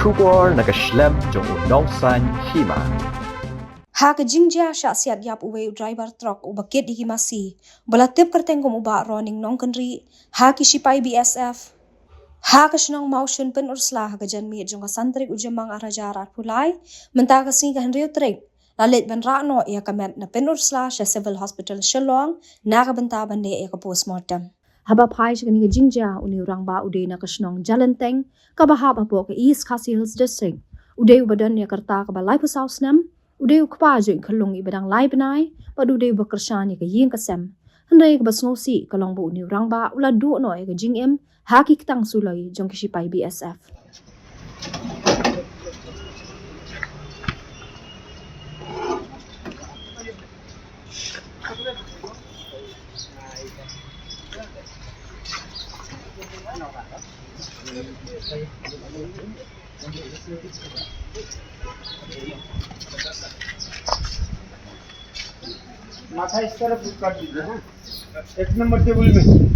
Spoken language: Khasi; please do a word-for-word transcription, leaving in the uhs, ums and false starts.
Khubor na ka shlem jong u nongsan hima. Ha ka jingjia shah siat ïap uwei u driver truck uba kit ïa ki masi, ba la tip kyrteng kum u Bah Roning Nongkynrih, ha ki shipai B S F, ha ka shnong Mawshun Pynursla ha ka janmiet jong ka san tarik u Jymmang ar hajar arphew lai, mynta ka sngi ka hynriew tarik, la leit ban rah noh ïa ka met na Pynursla sha Civil Hospital Shillong, na ka bynta ban leh ïa ka postmortem. Haba phai sha kane ka jingjia, une u rangbah u dei na ka shnong Jalanteng, kaba hap hapoh ka East Khasi Hills District. U dei uba don ïa ka rta kaba laiphew saw snem, u dei u kpa jong i khyllung iba dang lai bnai, bad u dei uba kyrshan ïa ka ïing ka sem. Hynrei kaba sngewsih ka long ba une u rangbah u la duh noh ïa ka jingim ha ki ktang suloi jong ki shipai B S F. माथा इस तरफ कर दीजिए, हाँ, एक नंबर टेबल में।